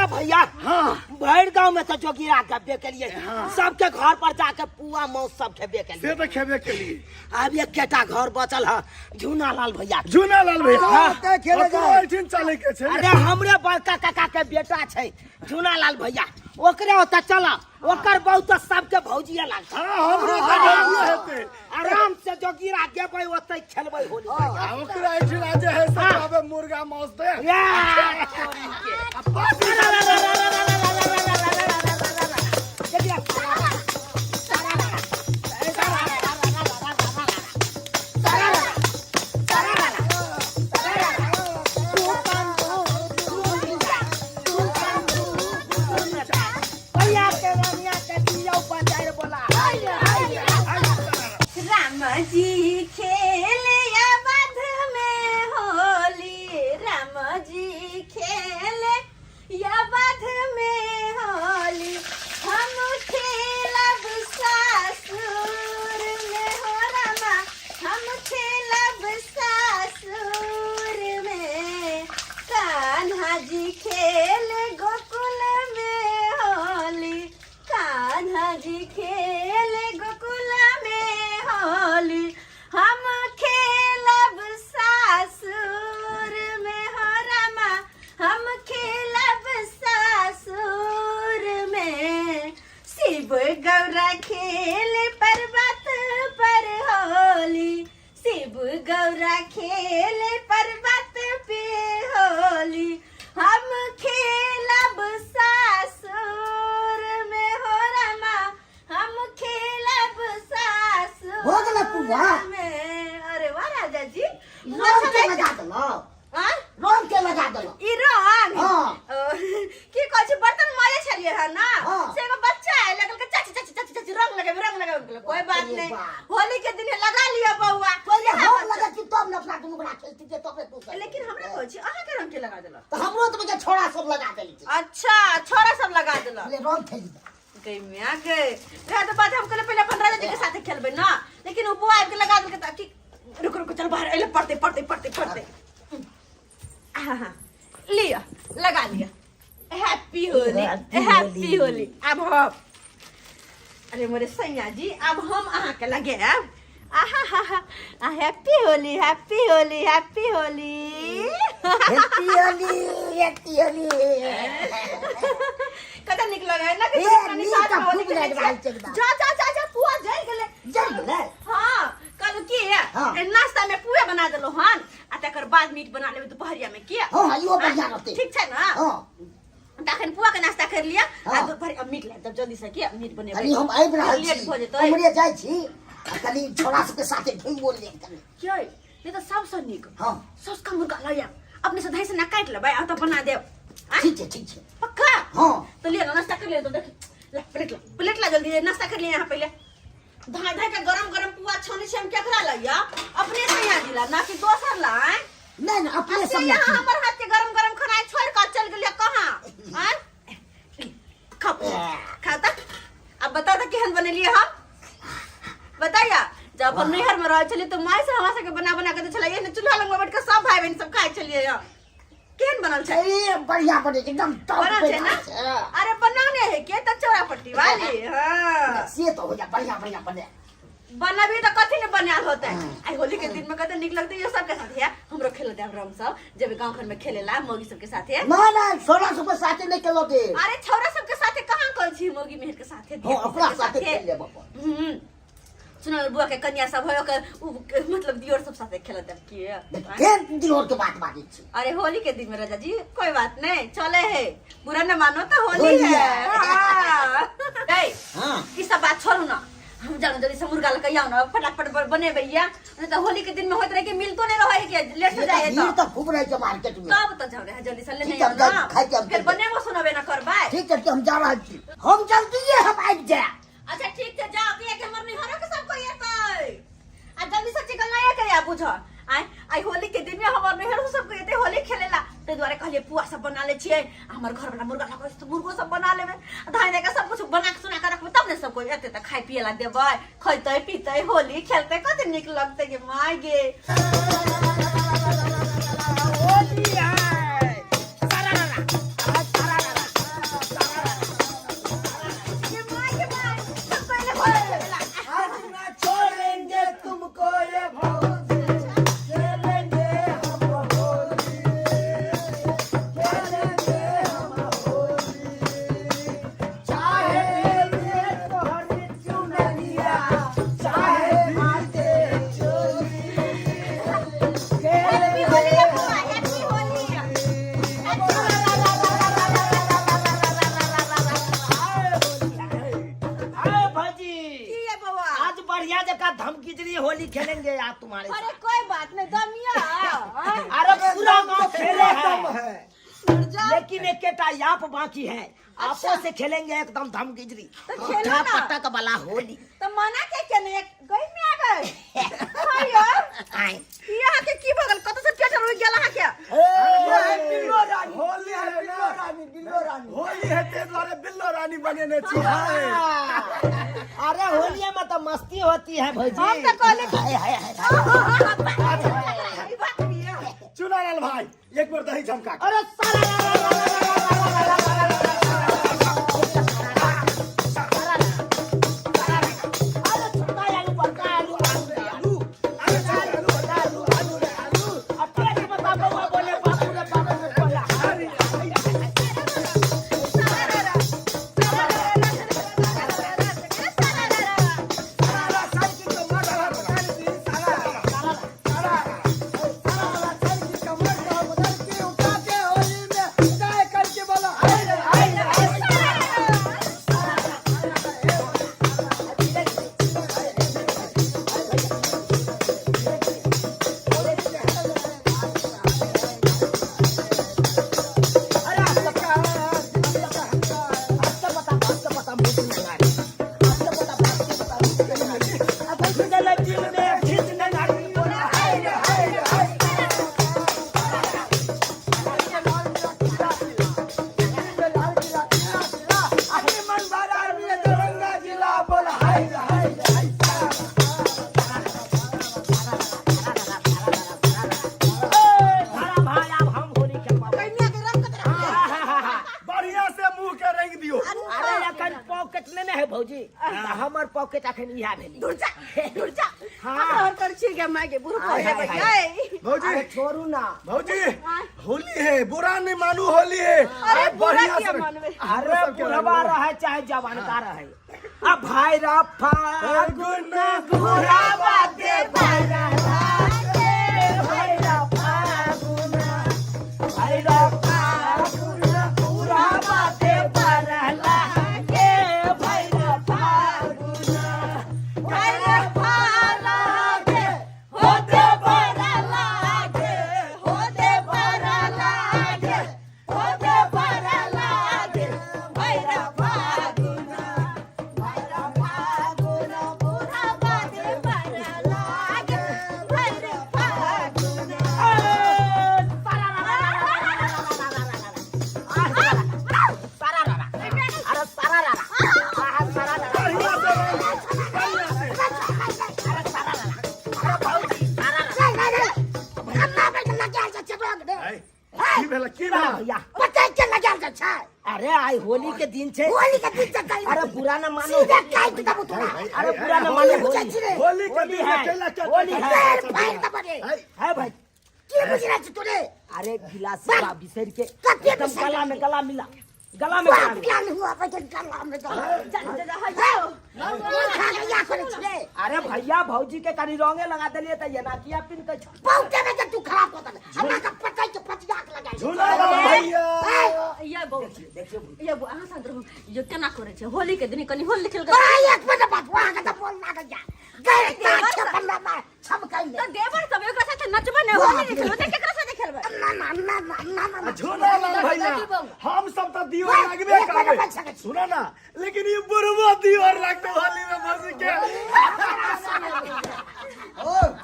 ये भैया। हाँ। भरि गांव में तो जोगिया गब्बे के लिए। हाँ। सबके घर पर जाके पुआ मौस सब खेबे के लिए। से तो खेबे के लिए। अब एकेटा घर बचल है झूना लाल भैया के। झूना लाल भैया। हाँ। ओतै खेले ओकरो जाए। एहिठिन चले के छै। अरे हमरे बड़का काका के बेटा छै झूना लाल भैया, ओकरे ओतऽ चल, ओकर बहुत तो सबके भौजिया लागत। हाँ, हमरो तऽ भौजिया हेतै। आराम से जोगिरा गेबै ओतै खेलबै होली। आ ओकरा एहिठिन जे है सब आबे मुर्गा मांस दे। या, भैया के रनिया के दियौ बजार बोला। राम जी खेले अवध में होली, राम जी खेले अवध में होली, हम खेलब सासुर में हो रामा, हम खेलब सासुर में, कान्हा जी खेल गोकुल में होली, कान्हा जी खेल गोकुल में होली, हम खेलब सासुर में हो रामा, हम खेलब सासुर में, शिव गौरा खेल पर्वत पर होली, शिव गौरा खेल पर्वत पे होली, हम खेलब सासुर में हो रामा, हम खेलब सासुर हो गेलै पूजा? में। अरे वाह राजा जी, रंग के लगा देलौ। आँ? रंग के लगा देलौ। ई रंग? हाँ। ओ, की कहै छै, बर्तन माजे छलियै हन ना? हाँ। से एगो बच्चा आयल, लगल के चाची चाची चाची चाची रंग लगेबै, रंग लगेबै। हम कहलियै, कोई बात अरे नहीं, बाप। होली के दिन लगा लिअ बौआ। पहिले इएह हम बच्चा। लगै छी तब ने अपना दुनू गोरा खेलती जे तबे तू सब। लेकिन हमरा कहै छी, अहाँ के रंग के लगा देलक? तऽ हमरो तऽ बच्चा छोड़ा सब लगा देली छै। अच्छा, छोड़ा सब लगा देलक। पहिले रंग खेली। गई मियां गई। रह तो बात हम कहले पहिले अपन राजा जी के साथे खेलबै ना, लेकिन उ बौआ आबि के लगा देलकै तऽ की रुक रुक चल बाहर एले, पड़ते पड़ते पड़ते पड़ते। हाँ हाँ लिया लगा लिया। Happy Holi, happy Holi. अब हम, अरे मोरे सैया जी, अब हम अहाँ के लगे आब। आहा हा हा, happy Holi, happy Holi, happy Holi, happy Holi, happy Holi. कते नीक लगे है ना कि ए, कृष्ण नीक निषाद तऽ में होली खूब लागि खेलै रहल छियै। छै एकदम। जा जा जा जा, पुआ जरि गेलै। जरि गेलै? हाँ, कहलहुँ की, हाँ। ए, नाश्ता में पुए बना देलहुँ हन, आ तकर बाद मीट बना लेबै दुपहरिया में, किया? हाँ, हाँ, इहो बढ़िआँ रहतै। ठीक छै ना? हाँ। तखन पुआ के नाश्ता कर लिया, आ हाँ। दुपहर मीट लाबि देब जल्दी से, किया मीट बनेबै? कनी हम आबि रहल लेट छी, भऽ जेतै। उम्हरे जाइ छी आ कनी छोरा सबके साथे घुमि बोल लेब कनी। किया? नहि तऽ सबसँ नीक। हाँ। सौसका मुर्गा लऽ आयब, अपने से धै से ना काटि लेबै आ तऽ बना देब। आँय? ठीक छै, ठीक छै। पक्का? हाँ। तो लिअ ना, नाश्ता कर लिअ। तो देख ला प्लेट, ला प्लेट ला, जल्दी नाश्ता कर लिअ। यहाँ पहिले धाय धाय के गरम गरम पुआ छानै छै हम। केकरा लइया? अपने से यहाँ दिला ना कि दोसर ला? आँय? नहीं नहीं, अपने आ से सब यहाँ हमर हाथ के गरम गरम खाना छोड़ के चल गेलियै कहाँ? आँय, खाओ खाओ। त अब बताओ त केहन बनेलियै हम, बताइया। जब अपन नैहर में रहै छलियै तऽ माय से हमरा सबके बना बना के दै छलै, एहने चूल्हा लग में बैठ के सब भाई बहन सब खाइ छलियै। केहन बनल छै? ए, बढ़िया बने छै एकदम टॉप। बनल छै ना? अरे बनाने है के त चौरा पट्टी वाली। हाँ, से तो हो जा, बढ़िया बढ़िया बने। बनाबी त कथी ने बनायल होते। आई होली के दिन में कते नीक लगते ये सबके साथ है। हमरो खेल देब रंग सब जब गांव घर में खेलेला मौगी सबके साथे। ना ना, छोरा सबके साथे नहीं खेलो दे। अरे छौरा सबके साथे कहाँ कहै छी, मौगी मेहर के साथे। हाँ, अपना साथे खेल लेब अपन। सुनल बुआ के कन्या सब है, ओकर उ मतलब दियोर सब साथे खेलत अब की। केन दियोर के बात बाजै छी? अरे होली के दिन में राजा जी कोई बात नहीं, चले है, बुरा न मानो तो होली होली है। है। हाँ। ए, हाँ। ई सब बात छोड़ू ना, हम जानो जल्दी से मुर्गा लके आउ ना, फटाफट बनेबै या नहीं तो होली के दिन में होइत रहे कि मिलतो नहीं रहे के लेट से जाए। भीड़ तो तो खूब रहे छै मार्केट में। तब तो जाओ रहे जल्दी से लेने ठीक है, आउ हम जाई- ना। खाइ के हम फिर चलि जाएब। बनेबो सुनबे ना करबै। ठीक छै, हम जा रहल छी, हम जल्दीए हम आबि जायब। अच्छा ठीक छै, जाओ, किया कि हमर नैहरो के सब कोई एतै आ जल्दी से चिकन लाया के आ बुझ। आइ आइ होली के दिन में हमर नैहरो सब कोई एतै होली खेलेला, ताहि दुआरे कहलियै पुआ सब बना लै छियै आ हमर घर वाला मुर्गा लगै छै तऽ मुर्गो सब बना लेबै आ धान दे के सब कुछ बना के सुना के रखबै, तब ने सब कोई एतै तऽ खाय पिए ला देबै, खैतै पीतै, होली खेलतै, कते नीक लगतै गे my गे। होली है। सारा रा रा, सारा रा रा। गिजरी होली खेलेंगे यार तुम्हारे अरे साथ। कोई बात नहीं दमिया अरे पूरा गांव खेले दम है है जा लेकिन एक केटा याप बाकी है। आपो से खेलेंगे एकदम धम गिजरी तो खेलो ना। पटक वाला होली। तो मना के के नहीं गई में आ गए हाय यार आए। यहाँ के की बगल कत से पेट रुक गेल अहाँ के। बिल्लो रानी होली है बिल्लो रानी बिल्लो रानी होली है ते द्वारे बिल्लो रानी बनेने छी। हाय। अरे होली में तो मस्ती होती है भौजी। हम तो कहले कि- हाय, हाय, हाय, हाय। ई बात भी है। चुनालाल भाई एक बार दही झमका के। अरे साला अरे छोटा आलू बड़का आलू आलू रे आलू अरे आलू आलू आलू रे आलू। अब पेट में बउआ बोले बाबू रे बाबू रे बोला। सारा साइकिल के मर्द है बदल दी सारा सारा सारा साइकिल के मर्द है बदल के उठा के होली में जाए करके बोला हाय रे हाय रे हाय रे। अरे आपका आपका पता आपका पता मुझे नहीं आ रही। आपका पता आपका पता मुझे नहीं आ रही। अब गलत दिल में खींच नहीं आ रही। बोला हाय रे हाय रे हाय। मन बाजार में दरभंगा जिला बोला हाय रे हाय रे हाय। ए, थारा भाई अब हम होली खेलबा। बढ़िया से मुंह के रंग दियो। अरे अखन पॉकेट में नहीं है भौजी, हमर पॉकेट अखन इहा भेली। हाँ। हाय, हाय, हाय। भौजी अरे छोड़ू ना। भौजी होली है बुरा नहीं मानू होली है। अरे बुरा बढ़िया किया से मानवे। अरे बुढ़वा रहे चाहे जवानका रहे, अब भाई रा फागुन बुढ़ावा दे भाई रा फागुन भाई रा फागुन बुढ़ावा दे बरला के भाई रा फागुन भाई रा फागुन हो दे बरला के हो दे बरला के हो दे बरला के भाई रा फागुन भाई रा फागुन बुढ़ावा दे बरला के भाई रा फागुन। बढ़िया से रंग बढ़िया से। हाय, की भेला की भेला। अरे आई होली के दिन छे। अरे बुरा ना मानो। अरे बुरा ना मानो। होली होली के होली दिन है। में केला के होली है। हाय, है भाई। अरे गिलास बा बिसर के एकदम गला में गला मिला गला में गला मिला। अरे भैया भौजी के कनी रंगे लगा देलिए त ये नाकिया पिन के छो। झूलालाल भैया ये बौ देखियो भौजी। ये बौ अहाँ शांत रहू। यो केना करै छै होली के दिन कनी होली खेल के तो देवर सब एकरा साथे नचबै ने होली नहीं खेलबै त केकरा साथे खेलबै। झूलालाल भैया हम सब तो दियो लगबे करबे सुना ना, लेकिन ये बुढ़वा दियो लगते होली में भौजी के।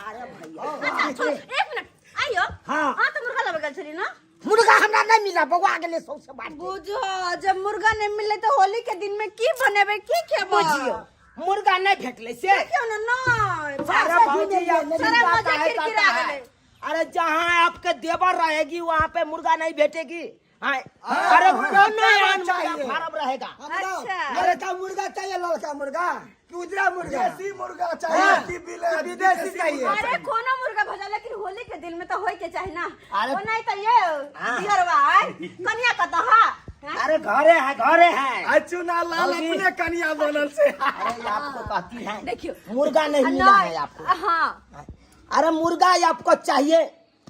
अरे भैया अच्छा छोड़ एक मिनट आइयो। हाँ। अहाँ तऽ मुर्गा लेबै गेल छली ना। मुर्गा हमरा नहीं मिला बउआ गेलै सौंसे बांट के। बुझो जब मुर्गा नहीं मिले तो होली के दिन में की बनेबै की खेबै। बुझियो मुर्गा नहीं भेटलै से क्यों ना नहीं अरे भौजी ये सारा मुर्गा मजा काहे किरकिरा कहता है? गेलै। अरे जहाँ आपके देवर रहेगी वहाँ पे मुर्गा नहीं भेटेगी। हाँ, अरे कौन देवर चाहिए। फार्म रहेगा। अच्छा। लड़का मुर्गा चाहिए लड़का मुर्गा कि उजरा मुर्गा देसी मुर्गा चाहिए कि विदेशी चाहिए। अरे कोनो मुर्गा भजा लेकिन होली के दिन में तो होय के चाही ना। अरे- ओ नहीं तो ये दिहरवा कनिया कत हा। अरे घरे है घरे है। अचुना लाल भौजी। अपने कनिया बनल से। अरे ये आपको कहती है देखियो मुर्गा नहीं मिला है आपको। हाँ अरे मुर्गा ही आपको चाहिए,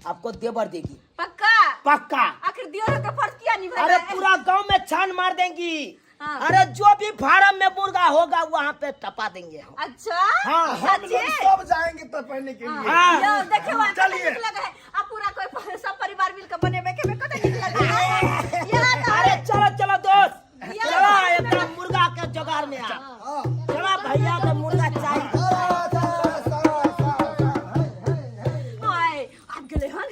आपको देवर देगी पक्का पक्का। आखिर दियोर के फर्ज किया नहीं भाई। अरे पूरा गांव में छान मार देंगी। हाँ। अरे जो भी फार्म में मुर्गा होगा वहाँ पे टपा देंगे हम। अच्छा। हाँ, हम लोग सच्चे? सब जाएंगे तो पहनने के लिए। हाँ। यो, देखियो वहाँ कते चलिए। नीक लगे है। आ पूरा कोई सब परिवार मिलकर बनेबे के कते नीक लगे है। यहाँ तो अरे चलो चलो दोस्त, या। चलो एकदम मुर्गा के जुगाड़ में आ। चलो भैया के मुर्गा चाहिए। हाय, आब गेलै हन।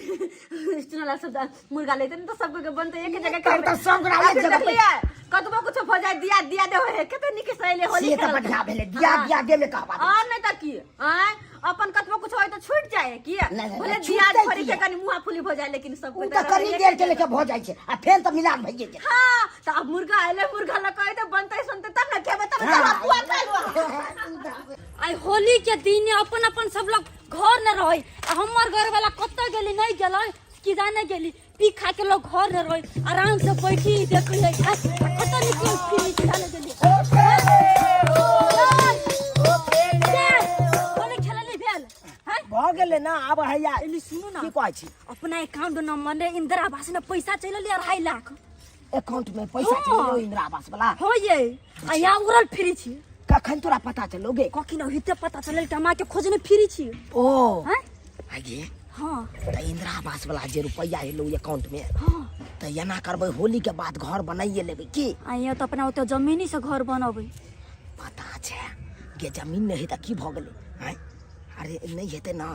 चुनाला सब मुर्गा लेते ने तऽ सब के बनते एक जगह। तब तऽ सब गोरा एक जगह पे। देखलियै कतबो कुछो भऽ जाय दिया दिया देहो है, कते नीक से एलै होली से तऽ खेलल। बढ़िया भेलै, दिया हाँ। दिया दे में कहबा। और नहीं तऽ की आँय, अपन कतबो कुछो होय तऽ छूटि जाय की? नहीं, नहीं, भले नहीं, दिया छूटतै फरी के किया? कनि मुँह फुली भऽ जाय, लेकिन सब उ तऽ कनी देर के लेके भऽ जाइ छै आ फेर तऽ मिलान भइए जेतै। हाँ, तऽ आब मुर्गा एलै, मुर्गा लऽ कऽ एतै, बनतै सुनतै तब ने खेबै, तब हाँ। चल पुआ खा लुआ। आइ होली के दिन अपन अपन सब लोग घर न रहे आ हमर घर वाला कतऽ गेली, नहीं गेलै कि जाने गेली, पी खा के लोग घर न रहे, आराम से बैठी देखै है। कतऽ निकल फिरी कि जाने गेली। होली खेलली भेल हैं? भऽ गेलै ना आब हैया। एली सुनू ना। की कहै छी? अपना अकाउंट नंबर ने इंदिरा आवास ने पैसा चलि एलै 2.5 लाख। अकाउंट में पैसा हाँ। चलि इंदिरा आवास वाला? हो ये, आ यहाँ उड़ल फिरी छी। कखन तोरा पता चलो गे? कखन होइते पता चलल कि हम के खोजने फिरी छी। ओ। हैं? आगे। हाँ। तऽ इंदिरा आवास वाला जे रुपैआ एलौ अकाउंट में, हाँ, तऽ एना करबै, होली के बाद घर बनाइए लेबै की? आ यहाँ तऽ अपना ओते जमीनी से घर बनबै। पता छै गे, जमीन नहि है तऽ की भऽ गेलै आँय? अरे नहि हेतै ना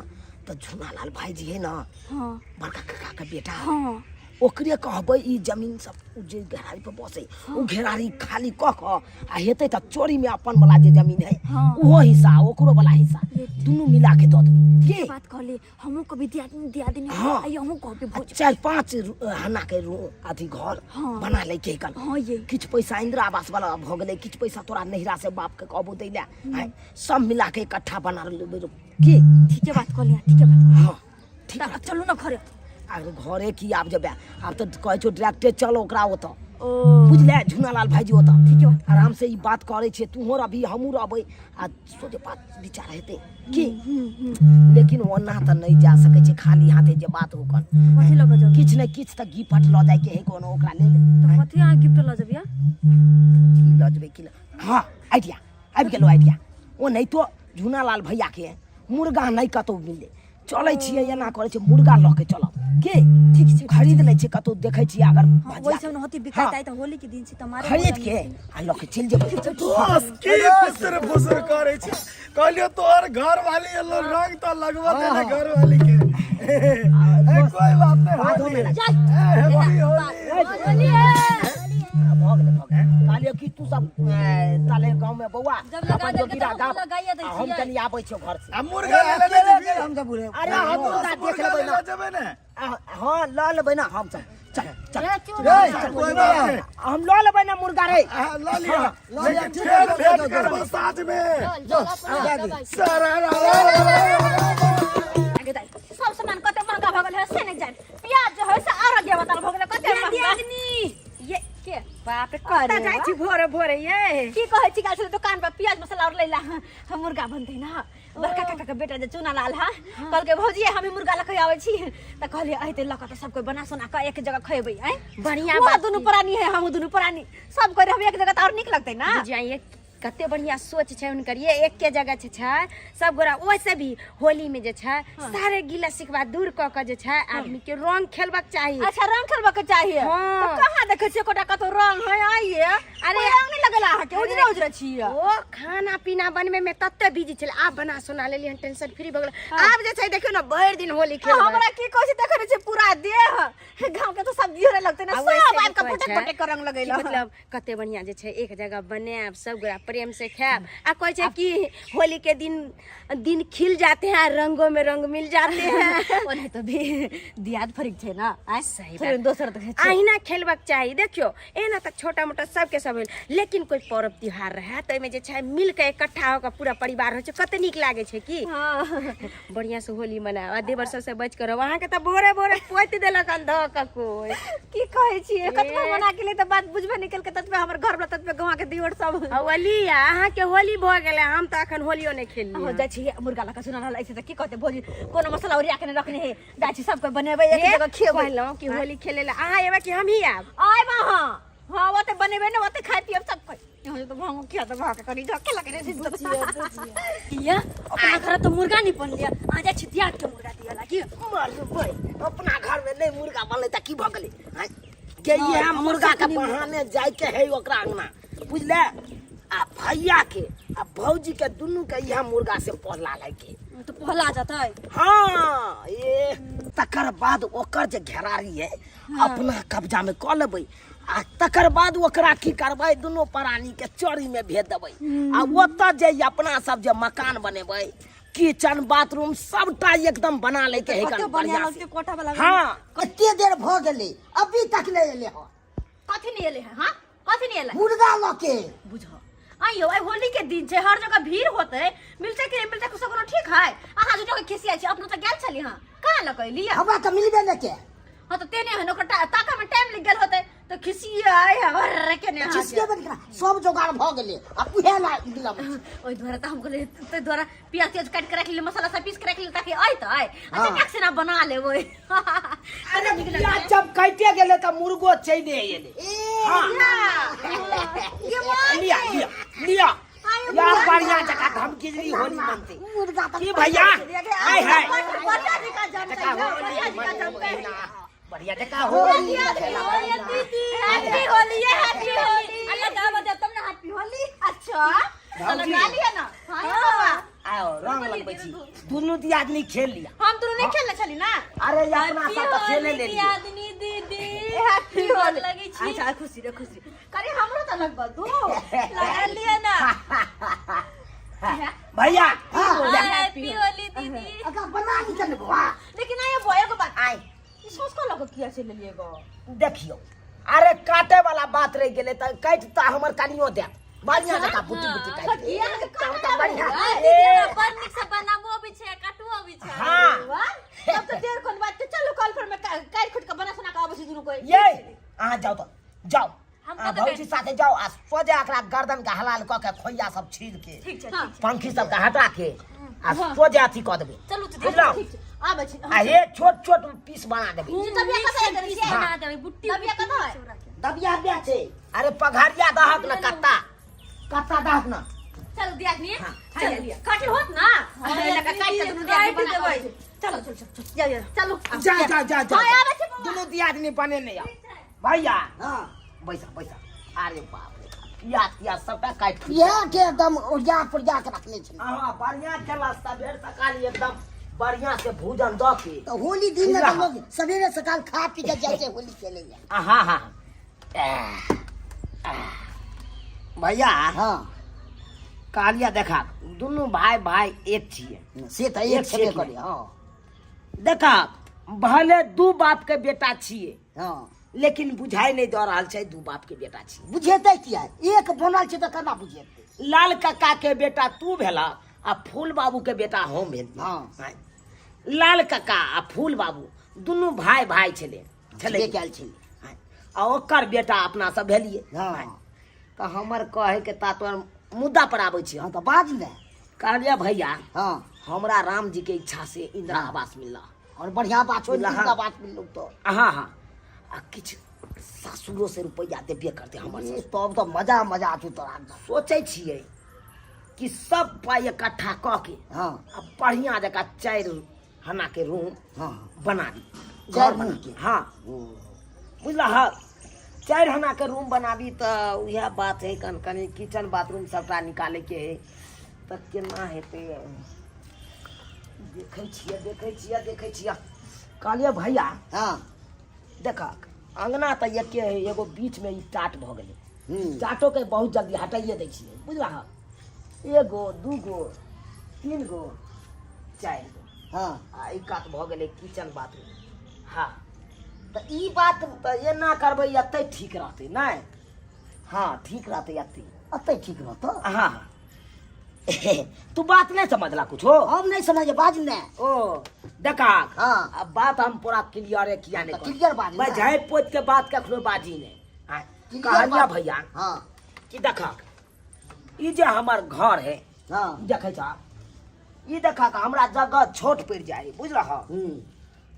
तऽ झुनालाल भाईजी है ना, हाँ, बड़का काका के बेटा, हाँ, ओकरे कहबै ई जमीन सब उ जे घेरारी पर बसै उ घेरारी खाली कऽ कऽ आ हेतै तऽ चोरी में अपन वाला जे जमीन है, हाँ। ओहो हिस्सा ओकरो वाला हिस्सा दुनू मिला के दऽ देबै की? बात कहली, हमहूँ कभी दिया दिया दिनी। हाँ। आ हमहूँ कहबे आ भोज। 4-5 हना के अथी घर हाँ। बना लै के कन। हाँ ये। किछु पैसा इंदिरा आवास वाला भऽ गेलै, किछु पैसा तोरा नैहरा से बाप के कहबो दै लए आँय, सब मिला के इकट्ठा बना लेबै की? ठीके बात कहली, ठीके बात कहली। हाँ ठीक। तऽ चलू ना घरे। आर घरे की आब जेबै, आब तऽ कहै छौ डायरेक्टे चल ओकरा ओतऽ। ओ। बुझले, झुनालाल भाईजी ओतऽ। ठीके बात। आराम से ई बात करै छियै, तूहो रहबी, हमहूँ रहबै आ सोझे बात विचार हेतै की? लेकिन ओना तऽ नहि जा सकै छै खाली हाथे जे बात ओकर। कथी लऽ कऽ जेबै? किछु ने किछु तऽ गिफ्ट लऽ जायके है कोनो ओकरा लेल। तऽ कथी अहाँ गिफ्ट लऽ जेबियै? की लऽ जेबै, की लऽ, हाँ आइडिया आबि गेलो आइडिया। ओ नहि तो झुनालाल भैया के मुर्गा नहि कतहु मिललै, चलै छियै, एना करै छियै, मुर्गा लऽ के चलब की? ठीक छै। खरीद लै छियै कतहु, देखै छियै अगर हाँ, भजिया- वही सब न होती बिकाइत। हाँ। आइ तऽ होली के दिन छै तऽ मारे खरीद के आ लऽ के चलि जेबै। दोस, की फुसर फुसर करे छै? कहलियो तोहर घर वाली एलो, रंग तो लगबा दे ने घर वाली के। ए, कोई बात नहीं, होली। ए, होली होली। भऽ गेलै, भऽ गेलै। कहलियै कि तू सब ताले गाँव में बौआ जब लगा अपन देलकै जोगिरा तऽ गाँव हमहूँ लगाइए दै आ हम छियै। कनि आबै छियौ घर से। आ मुर्गा ले ले जेबी? हम तऽ बुढ़े। अरे हम मुर्गा देख मुर्गा लेबै ले ना। जेबै ने? हाँ, लऽ लेबै ना हम सब, चल चल। रे, कोई बात नहीं। हम लऽ लेबै ना मुर्गा रे। हाँ, ल लिया, लऽ लिअ, लेकिन ठीक फेर है, लऽ भेंट लिअ, करबो साँझ में। जो जा दे। सारा रा रा रा रा रा। आगे दाइ, सब सामान कते महंगा भऽ गेल है से नहि जानि, प्याज जो है से और गे बताल भऽ गेलै कते महंगा। ये के बाप रे, कतऽ जाइ छी भोरे भोरे ये? की कहै छी, गेल छलै दुकान पर प्याज मसाला और लैला, हम मुर्गा बनतै ना। बड़का काका के बेटा जे चूना लाल है, कहलकै भौजी हम मुर्गा लऽ के आबै छी, तऽ कहलियै अइतै लऽ कऽ तऽ सब कोइ बना सोना कऽ एक जगह खेबै आँय। बढ़िया वो बात। दुनू प्राणी है, हम दुनू प्राणी, सब कोइ रहबै एक जगह तऽ और नीक लगतै ना। बुझिया कते बढ़िया सोच छै हुनकर, ये एके जगह छै, छै सब गोरा। ओहिसे भी होली में जे छै सारे गिला शिकवा दूर कऽ के जे छै आदमी के रंग खेलबाक चाही। अच्छा, रंग खेलबा के चाहिए? हाँ। तऽ कहाँ देखै छियै एकोटा कतौ रंग है आइए? अरे रंग नहि लगेला अहाँके, उजरे उजरे छियै। ओ खाना पीना बनबे में तते बिजी छलै, आब बना सोना लेली हन, टेंशन फ्री भऽ गेल। आब जे छै देखियौ ने भरि दिन होली खेलबै। हमरा की कहै छै, देखै नहि छियै पूरा देह, गाँव के तऽ सब्जी रे लगतै ने आ सब वैसे भी आबि कऽ कहै फटक छै फटक के रंग कि लगेला। मतलब कते बढ़िया जे छै एक जगह बनायब, सब गोरा प्रेम से खायब। आ कहै छै कि होली के दिन दिन खिल जाते हैं, रंगों में रंग मिल जाते हैं। ओनाहितो तो भी दियाद फरिक छै ना आँय? सही थोड़े बात। दोसर देखै छै। अहिना खेलबाक चाही। देखियौ, एना तऽ छोटा मोटा सबके सब भेल, लेकिन कोई पर्व त्योहार रहे तऽ ओहिमे जे छै मिल के इकट्ठा होकर पूरा परिवार होइ छै, कते नीक लागै छै की? हाँ। बढ़िया से होली मनाओ आ देवर सबसे बच के रहो। अहाँके तऽ भोरे भोरे पोति देलक हन धऽ कऽ कोई। की कहै छियै, कतबो मना के लिए तऽ बात बुझबे नहि केलकै, ततबे हमर घर वाला, ततबे गाँव के दियोर सब। होली अहाँके होली भऽ गेलै, हम तऽ अखन होलियो नहि खेलली। हो जाइ छी मुर्गा लऽ कऽ सुना रहल अछि तऽ की कहतै भौजी, कोनो मसाला ओरिया के नहि रखने है। जाइ छी, सबके बनेबै, एक जगह खेबै। कहलहुँ कि होली खेले लए अहाँ एबै कि हमही आयब? आयब अहाँ, हां ओते बनेबे ने ओते खाय पियब सब कोई यहाँ तो भांगो किया तो भाग करी झके लगे रे दिया अपना घर तो मुर्गा नहीं बन लिया आ जा छितिया के मुर्गा दिया लागी मरबै अपना घर में नहीं मुर्गा बनलै तऽ की भऽ गेलै आँय? के इएह मुर्गा के बहाने जाइके है ओकरा अंगना बुझले आ भैया के आ भौजी के दुनू के इएह मुर्गा से पहला लागे तो पहला जतै हाँ ये तकर बाद ओकर जे घेरारी है अपना कब्जा में कऽ लेबै आ तकर बाद ओकरा की करबै दुनू प्राणी के चोरी में भेज देबै आ ओतऽ जे अपना सब जे मकान बनेबै किचन बाथरूम सबटा एकदम बना ले के है कते बढ़िया लगते कोठा वाला हाँ कते देर भऽ गेलै अभी तक नहि एलै हँ कथी नहीं एले है हां कथी नहीं एले मुर्गा लऽ के बुझो आइयो आइ होली के दिन छै हर जगह भीड़ होते मिलते कि नहीं मिलते कुछ कोनो ठीक है अहाँ झूठो के खिसियाइ छी अपनो तऽ गेल छली हां कहाँ लऽ के एली हमरा तऽ मिलबे नहि के हाँ तो तेने हन ओकर ताका में टाइम लग गेल होते तो खिसियाइ हर के ने खिसिये बन केना सब जोगाड़ भऽ गेलै आ उहे ला मिलब ओहि द्वारा तऽ हम कहलियै ताहि द्वारा प्याज त्याज काटि के राखि लेली मसाला सब पीस के राखि लेली ताकि अयतै अच्छा हाँ। टक से ना बना लेबै अरे प्याज जब काटे गेलै तऽ मुर्गो चलि एलै हाँ। लिया लिया लिया यार बढ़िया जगह धमकिजरी होली मनते मुर्गा तऽ की भैया हाय हाय बढ़िया जगह जमतै जका बढ़िया होली जगह जमतै बढ़िया जका होली हैप्पी होली हैप्पी होली अल्लाह दावा दे तब ना हैप्पी होली अच्छा तो लगा लिया ना हाँ ये बाबा आओ रंग लगबै छी दुनू दियादनी खेल लिया हम दुनू नहीं खेलने छली ना अरे ये अपना सब तऽ खेले ले लिया आदमी दीदी हैप्पी होली लगै छी। अच्छा खुशी रे खुशी करे हमरो तो लगबा दू लगा लिया ना भैया हैप्पी होली दीदी अका बना ली चल बौआ लेकिन आयो बॉय को बात आय ई सोच को लगो किया चले लिए गो देखियौ अरे काटे वाला बात रहि गेलै तऽ काटि तऽ हमर कनियो देत बढ़िया जकाँ बुटी बुटी काटि किया के तब तऽ बढ़िया दीदी बड़ नीक से बनाबो भी छै काटबो भी छै हाँ वाह तब तो देर कोन बात के चलो कॉल पर में काट खुट के बना सुना के आबै छी दुनू कोई ये अहाँ जाउ तऽ जाउ हम अहाँ कतऽ भौजी साथे जाउ आ सोझे एकरा गर्दन के हलाल कऽ के खोइया सब छील के ठीक छै हाँ। ठीक छै पंखी सब के हटा के आ सोझे अथी कऽ देबै चलू तऽ बुझलहुँ ठीक छै आबै छी आ हे छोट छोट पीस बना देबै तबिया कतऽ है पीस बना देबै बुट्टी तबिया कतऽ है दबिया बिया छै अरे पघारिया दहक न कत्ता कत्ता दहक न चलो दियादनी चलो काटल होत ना लगा काट के दुनू दियादनी बना के आबै छी। चलो चलो चलो जाओ जाओ चलो जा जा जा जा हाँ, आबै छी बौआ। दुनू दियादनी बने नहीं आओ भैया हाँ बैसा बैसा अरे बाप रे प्याज तियाज सबटा काटि पिया के एकदम ओरिया पोरिया के रखने छै हाँ बढ़िया खेला सबेर सकाल एकदम बढ़िया से भोजन दऽ के तो होली दिन में खिला। तो लोग सवेरे सकाल खा पी के जाए छै होली खेले ले हाँ हाँ आह, आह। भैया हाँ कहलिया देखा दुनू भाई भाई एक छियै से तऽ एक एक छेबे छियै। करे हाँ देखा भले दू बाप के बेटा छियै हाँ लेकिन बुझाइ नहि दऽ रहल छै दू बाप के बेटा छियै बुझेतै किया एक बनल छै तऽ केना बुझेतै लाल काका के बेटा तू भेला आ फूल बाबू के बेटा हम भेल हाँ। लाल काका आ फूल बाबू दुनू भाई भाई छलै छलै छेबे कयल छलै आ ओकर बेटा अपना सब भेलियै हाँ तऽ हमर कहैके तात्पर्य मुद्दा पर आबै छी हाँ हम तऽ बाज ने कहलियै भैया हाँ हमरा राम जी के इच्छा से इंदिरा आवास मिलला और बढ़िया बात छौ हाँ। नीक बात मिललौ तो हाँ हाँ आ किछु सासुरो से रुपैआ देबे करतै हमर ए, सासुर तब तऽ मजा मजा छौ तोरा एकदम। सोचै छियै कि सब पाइ इकट्ठा कऽ के हाँ आ बढ़िया जकाँ चारि हना के रूम हाँ बना दी चारि घर बना रूम के? हाँ बुझलह चारि हना के रूम बनाबी तऽ उएह बात है कन कनि किचन बाथरूम सबटा निकालैके है तऽ केना हेतै देखै छियै देखै छियै देखै छियै कहलियै भैया हाँ देखक अङ्गना तऽ एके है एगो बीचमे ई टाट भऽ गेलै हम्म टाटोके बहुत जल्दी हटाइए दै छियै बुझलह एगो दूगो तीन गो चारि गो हाँ आ ई कात भऽ गेलै किचन बाथरूम हाँ तऽ ई बात तऽ एना करबै एतै ठीक रहतै नहि हाँ ठीक रहतै एतै एतै ठीक रहतौ हाँ तू बात नहीं समझला कुछो हम नहीं समझे बाज ने ओ देखा हाँ। अब बात हम पूरा क्लियर है किया नहीं तऽ क्लियर बाज मैं ने। झाँपि पोत के बात कखनो बाजी नहीं हाँ, क्लियर कहलिया बात। भैया हाँ कि देखा ई जे हमर घर है हाँ देखै छा ई देखा के हमरा जगह छोट पड़ि जाए बुझलह हम्म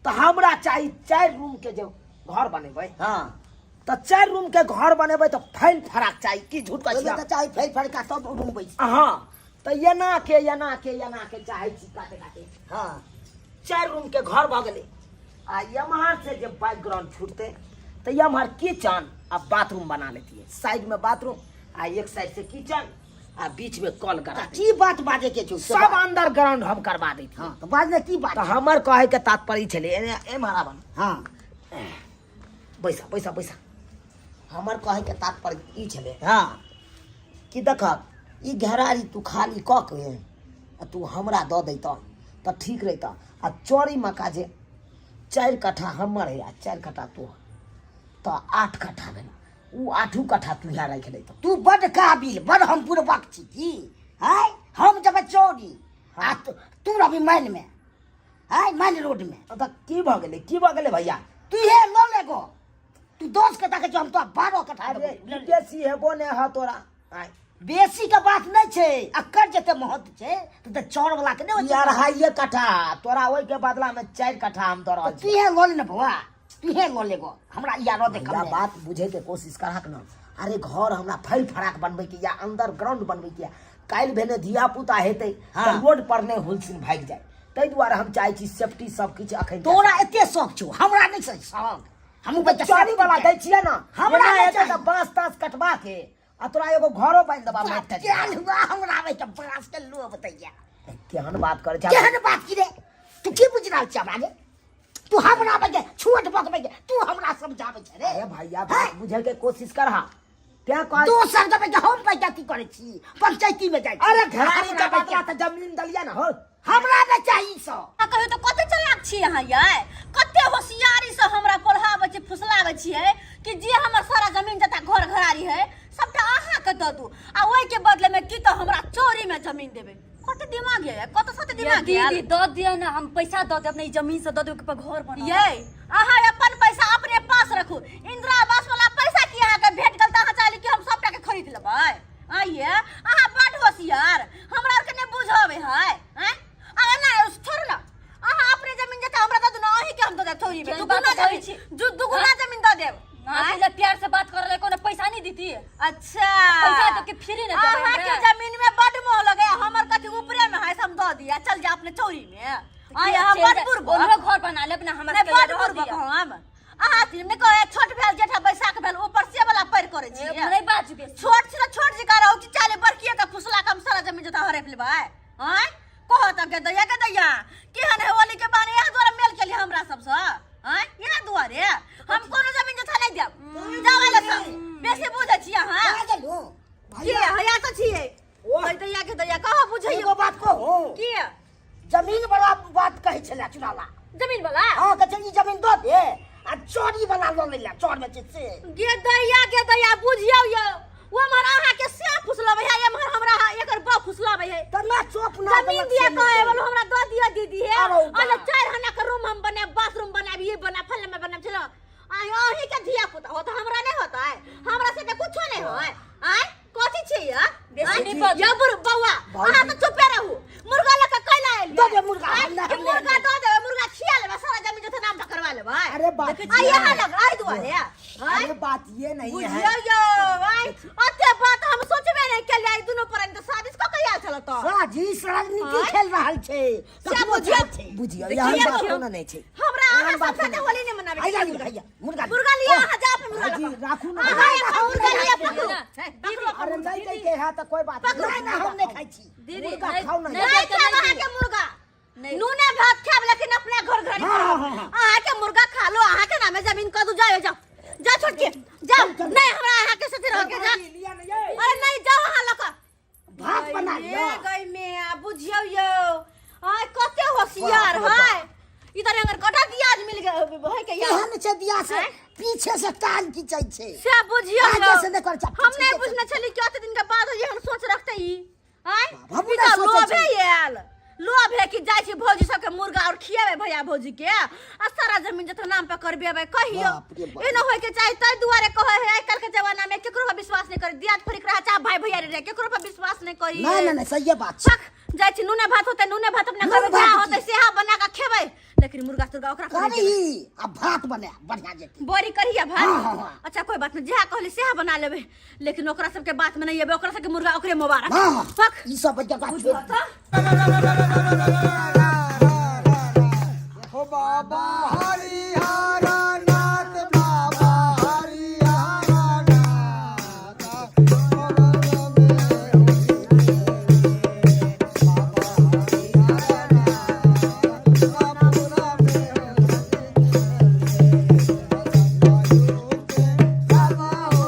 तऽ हमरा चाही चारि रूम के जे घर बनेबै हाँ तऽ चारि रूम के घर बनेबै तऽ फैल फराक चाही की झूठ कहै ओहिमे छी तऽ चाही फैल फड़का सब रूम बैस हँ तऽ एना के एना के एना के चाहै छी काटे काटे हँ चारि रूम के घर भऽ गेलै आ एम्हर से जे बैकग्राउंड छूटतै तऽ एम्हर किचन आ बाथरूम बना लेतियै साइड में बाथरूम आ एक साइड से किचन आ बीच में कल गड़ा तऽ की बात बाजे के छौ से सब बात। अंडरग्राउंड हम करवा दैतियै हँ तऽ बाजने की बात तऽ हमर कहै के तात्पर्य ई छलै एम्हर आबऽ ने। हँ बैसा बैसा बैसा हमर कहैके तात्पर्य ई छलै हँ कि देखक ई घेरारी तू खाली कऽ के आ तू हमरा दऽ दैतह तऽ ठीक रहितह आ चोरी मका जे 4 कट्ठा हमर है आ 4 कट्ठा तोहर तऽ 8 कट्ठा भेल ओ 8 कट्ठा तू इएह राखि लैतह तू बड काबिल बड हम बुड़बक छी की है हम जब चोरी आ तू तू रहबी मैन में है मैन रोड में तऽ की भऽ गेलै की भऽ गेलै भैया तू हे लऽ ले गो तू 10 कट्ठा के छौ हम तो 12 कट्ठा अरे देबौ। ई बेसी हेबो नहि ह तोरा आँय। बेसी के बात नहीं छै अकर जते महत्व छै तऽ चौर वाला के नहीं होइ ई छै अढ़ाइए कट्ठा तोरा ओहिके बदला में 4 कट्ठा हम दऽ रहल तू छी हे लऽ ले ने बौआ तू हे लऽ ले गो हमरा यारो देख भैया बात बुझे के कोशिश करहक न अरे घर हमरा फैल फराक बनबै के या अंडरग्राउंड बनबै के या काल्हि भेने धिया पुता हेतै हाँ। तऽ रोड पर नहि हुलसिन भागि जाय ताहि दुआरे हम चाहै छी सेफ्टी सब किछु अखन तोरा एते शौक छौ हमरा नहीं छै शौक हमहूँ बच्चा चोरी वाला दै छियै ने हमरा एना नहि हेतै चाही। तऽ बाँस ताँस कटवा के आ तोरा एगो घरो बान्हि देबा माटि के केहन हुआ हमरा आबै के बाँस के लोभ दैया केहन बात करै छै केहन बात की रे तू की बुझि रहल छी हमरा रे तू हमरा बजे छोट बकबै के तू हमरा समझाबै छै रे अरे भैया बात बुझै के कोशिश करहा तें कह दोसर देबै के हम पैचाती करै छी पंचायती में जाइ छी। अरे घरारी के हमरा बदला तऽ जमीन दलिया ने हो हमरा नहि चाही ई सब आ कहियो तऽ कते चलाक छी अहाँ यै कते होशियारी से हमरा पढ़ाबै छी फुसलाबै छियै कि जे हमर सारा जमीन जता घर घरारी है सबटा अहाँ के दऽ दू आ ओहि के बदले में की तऽ हमरा चोरी में जमीन देबै कते दिमाग यै कते सते दिमाग ये यै दीदी दऽ दिअ ने हम पैसा दऽ देब ने ई जमीन से दऽ देब के घर बना यै अहाँ अपन पैसा अपने पास रखू इंदिरा आवास वाला पैसा की अहाँके भेट गेल तऽ अहाँ चाहली कि हम सबटा के खरीद लेबै आइए अहाँ बड होशियार हमरा आरके नहि बुझबै है आँय अरे ना छोड़ू ना अहाँ अपने जमीन जता हमरा दऽ दू ना अहीं के हम दऽ देब थोड़ी में केहन दुगुना बात कहै जमीन छी? दुगुना जमीन दऽ देब ना पहिले प्यार से बात कर ले कोनो पैसा नहीं देती अच्छा पैसा तो के फ्री ने देबै अहाँ के हमरा। जमीन में बड मोह लगे हमर कथी ऊपरे में है से हम दऽ दिया चल जा अपने चौरी में आइ अहाँ चलि बड जा, बुड़बक ओम्हरो घर बना लेब ना हमरा नहि सबके बड रहऽ बुड़बक दिअ। हम अहाँ फिल्म ने कहे छोट भेल जेठा बैसाख भेल ऊपर से वाला पैर करे छी नहि बाजू बेसी छोट छी त छोट जी रहू कि चाले बड़किए के फुसला के हम सारा जमीन जता हड़प लेबै आँय कहो त के दैया के दैया केहन है होली के बारे यहाँ द्वारा मेल केली हमरा सबसँ आँय यहाँ दुआरे हम कोनो जमीन जथा नहि देब जाबै लए सब बेसी बुझै छी अहाँ कहाँ गेलू की हया तऽ छियै ओह दैया के दैया कहाँ बुझैयो एगो बात कहू की जमीन वाला बात कहै छलै चुनावा जमीन वाला हँ कहै छलै ई जमीन दऽ दे आ चोरी वाला लऽ लै लए चोर में छै से गे दैया गे दैया बुझियौ यौ ओ हमर अहाँ के से फुसलबै है एमहर हमरा एकर बा फुसलाबै है तऽ ना चोप ना जमीन दिया कहे बोलो हमरा दऽ दिया दीदी हे अरौ बा। अरे 4 आना के रूम हम बनाब बाथरूम बनाब ये बनाब फल्ला में बनाब चलो आय अहीं के धिया पुता होता हमरा नहीं होता है हमरा से के कुछो नहीं होय आय कथी छी या बेसी नहीं बाजू। या बुर बौआ अहाँ तो चुपे रहू मुर्गा लके कैला आयल दऽ दे मुर्गा, हम कि नहि- मुर्गा दऽ देबै मुर्गा खिया लेबै सारा जमीन जथा नाम पर करवा लेबै अरे बात आ यहाँ लग आई दुआरे आय अरे बात ये नहीं है बुझियौ यौ आय अते बात हम सोचबे नहीं केलियै ई दुनू पर तऽ साजिश कऽ के आयल छल तऽ साजिश राजनीति आँय? खेल रहल छै से कखनो बुझियौ। जाइ छै बुझियौ देखियौ, एहन बात देखियौ। कोनो नहि छै हमरा अहाँ एहन सब बात साथे नहि। होली नहीं मनाबे आइया मुर्गा आइया मुर्गा मुर्गा लिया अहाँ जाओ अपन मुर्गा भाईजी, लऽ कऽ। राखू ना। अहाँ अपन मुर्गा लिया पकड़ू पकड़ू अरे नहीं दै के है तऽ कोई बात पकड़ू। नहि नहि हम नहि खाइ छी दीदी मुर्गा नहीं- खाउ ना। नहीं नहीं देब तऽ खायब नहीं अहाँ दिअ। के मुर्गा नहीं। नूने भात खायब लेकिन अपने घर घर हाँ, हाँ, हाँ, हाँ। अहाँ के मुर्गा खा लो अहाँ के नामे जमीन कदू जाओ जाओ जा छोड़ के जाओ नहीं हमरा अहाँ के साथे रह के जा अरे नहीं जाओ अहाँ लऽ कऽ भात बना लिअ गई में आ बुझियौ यौ आय कते होशियार है ई तर अगर कटा दियाद मिल गए है के यार केहन छै दिया से पीछे से टांग खींचै छै से बुझियौ आगे यौ से नहि करै छै, हम पीछे नहीं से। बुझने छली कि अते दिन के बाद एहन सोच रखते ई आय हमहूँ ई नहि तऽ सोचै लोभे छली। आयल लोभ है कि जाइ छी भौजी सबके मुर्गा और खिएबै भैया भौजी के आ सारा जमीन जतऽ नाम पर करबेबै कहियो बाप रे बाप। एना होय के चाही ताहि दुआरे कहै है आइ काल्हि के जमाना में केकरो पर विश्वास नहीं करी दियाद फरिक रहा चाहे भाई भैया रहे केकरो पर विश्वास नहीं करी नहि नहि नहि सहिए बात छै पक जाइ छी नूने भात होतै नूने भात अपना नून घर में भात जा की? होतै सेहा बना के खेबै लेकिन मुर्गा तुर्गा ओकरा पर नहीं करी आ भात बना बढ़िया जेती। देबै। बड़ी करिया भात। हाँ, हाँ, हाँ। अच्छा कोई बात नहीं, जेहा कहली सेहा बना लेबै, लेकिन ओकरा सबके बात में नहीं एबै। ओकरा सबके मुर्गा ओकरे मुबारक। हाँ हाँ पक ई सब जगह बुझलो छोड़। तऽ। हो बाबा हरिहर नाथ, बाबा हरिहर नाथ, पवन में होली खेले। बाबा हरिहर नाथ, मथुरा में होली खेले। बाबा हो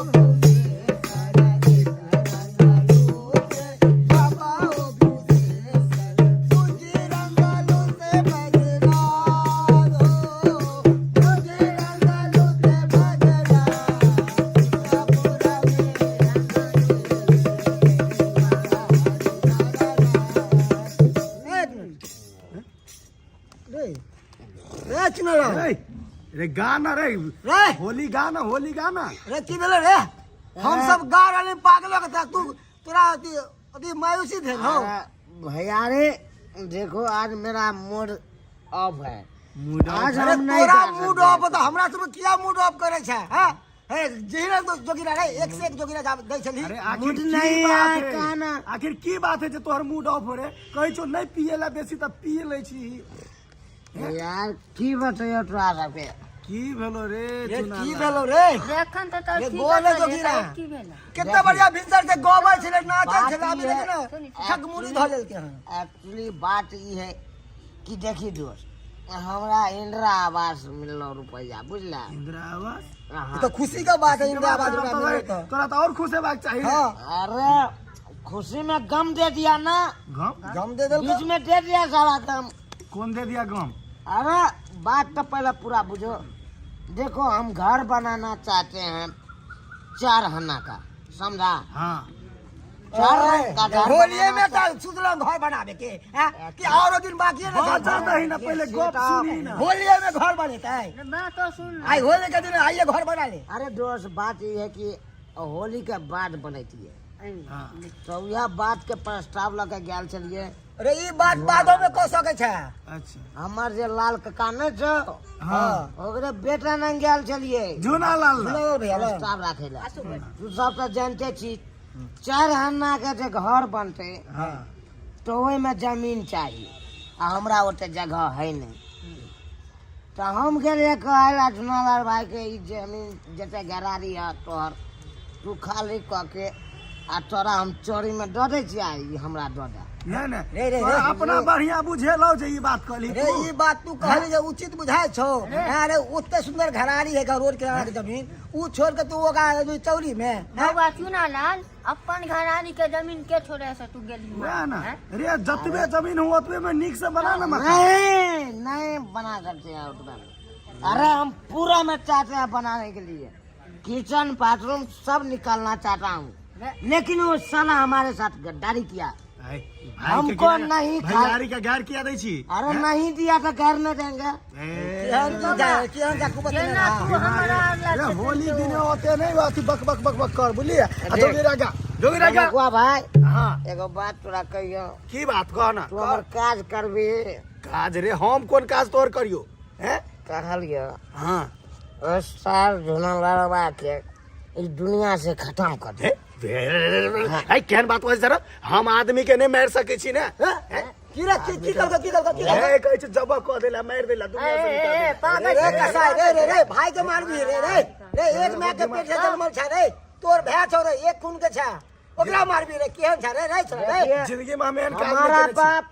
भूतेश्वर, तुझे रंगलो से बजराज हो, तुझे रंगलो से बजराज, मथुरा में एक मिनट रे रे चुनाव रे रे गाना रे रे होली गाना, होली गाना रे की भेलै रे? हम सब गा रहल पागल के तरह, तू तोरा अथी अथी मायूसी भेल हो। अरे भैया रे देखो, आज मेरा मूड ऑफ है मूड आज। अरे हम नहीं तोरा जा मूड सकते। ऑफ तऽ हमरा सब किया मूड ऑफ करे छै? हैं हे जहिना तो जोगिरा रे, एक से एक जोगिरा जा दै छली। अरे आखिर मूड की नहीं बात है, है? गाना। आखिर की बात है जे तोहर मूड ऑफ हो रे? कहै छौ नहि पिए ला बेसी तऽ पी लै छी। यार की बतैयो तोरा सबके। की भेलो रे रे चुना की लाल? भेलो रे? एखन तऽ रे ठीक गोल छलै, जोगिरा। तऽ की भेलै? कितना बढ़िया भिनसर से गबै छलै, नाचै बात छलै, अभी ई है- देखी ने ठकमुड़ी धऽ लेलकै हन। एक्चुअली बात ई है कि देखी दोस्त, हमरा इंदिरा आवास मिललो रुपया, बुझला? इंदिरा आवास? हाँ। ई तऽ खुशी के बात है, इंदिरा आवास तोरा रुपया मिललो तऽ। तोरा तऽ और खुश हेबाक चाही रे। हाँ अरे खुशी में गम दे दिया ना। गम? गम दे देलकै। बीच में दे दिया सारा गम। कौन दे दिया गम? अरे बात तो पहले पूरा बुझो। देखो हम घर बनाना चाहते हैं 4 हन्ना का, समझा? हाँ। 4 रंग का घर होलिये में बनाना तऽ सोचलहुँ घर बनाबे के हैं? कि औरो दिन बाकी है ना। बाजा दही ना, पहले गप सुनी ना। होलिये में घर बनेतै? बात सुन। आइ होली के दिन आइए घर बना ले। अरे दोस्त बात ये है कि होली के बाद बनती है, हाँ। तो यह बात के प्रस्ताव लके गेल छलिए। अरे ई बात बादो में कह सकै छै। अच्छा। हमर जे लाल काका नहि छौ, हाँ। ओकरे बेटा नंग गेल छलिए झूना लाल ला। सुनो भैया लो। प्रस्ताव राखे ला। तू सब तऽ जानते छी, 4 हन्ना के जे घर बनतै हाँ। तो ओहिमे जमीन चाही आ हमरा ओते जगह है नहीं। तऽ हम गेलियै कहै ला झुनालाल भाई के, ई जमीन जते गरारी है तोहर, तू खाली कऽ के आ तोरा हम चोरी में दऽ दै छियै, ई हमरा दऽ दे। नहीं नहीं रे, रे, तोरा रे, अपना रे। बढ़िया बुझेलौ जे ई बात कहली रे तू। ई बात तू कहली जे उचित बुझाय छौ? अरे ओते सुंदर घरारी है रोड किनारा के जमीन, ऊ छोड़ के तू ओकरा चौरी में हैं? बौआ चुना लाल, अपन घरारी के जमीन के छोड़े से तू गेली? वएह ना रे, जतबे जमीन हो ओतबे में नीक से बना ना मकान। नहीं नहीं बना सकते हैं उतना में। अरे हम पूरा में चाहते हैं बनाने के लिए, किचन बाथरूम सब निकालना चाहता हूँ, लेकिन वो साला हमारे साथ गद्दारी किया। भाई के हमको नहीं भैयारी के गार किया दै छी? अरे नहीं दिया तो घर न देंगे। ए, केहन तू जा केहन जा कुबत जेना तू हमरा रे होली दिन ओते नहीं अथी बक बक बक बक कर, बुझलिए? आ जोगी राजा, जोगी राजा। रघुआ भाई। हाँ। एगो बात तोरा कहियो। की बात कह ना। तू हमर काज करबी? काज रे? हम कोन काज तोहर करियो हैं? कहलियो। हाँ। ओ साल झुना के इस दुनिया से खत्म कर दे। ए, केहन बात होइ जरा, हम आदमी के नहीं मारि सकै छी ने हैं? की रे, की की कहलकै, की कहलकै, की कहलकै? ए, कहै छै जबह कऽ देला, मारि देला, दुनिया से निकाल देला। पागल। रे कसाई रे रे रे, भाई के मारबी रे रे रे? एक माय के पेट से जन्मल छै रे, तोर भाय छौ रे, एक खून के छै, ओकरा मारबी रे? केहन छै रे रे छै रे? जिंदगी में हम एहन काज नहीं हमारा केने छी। बाप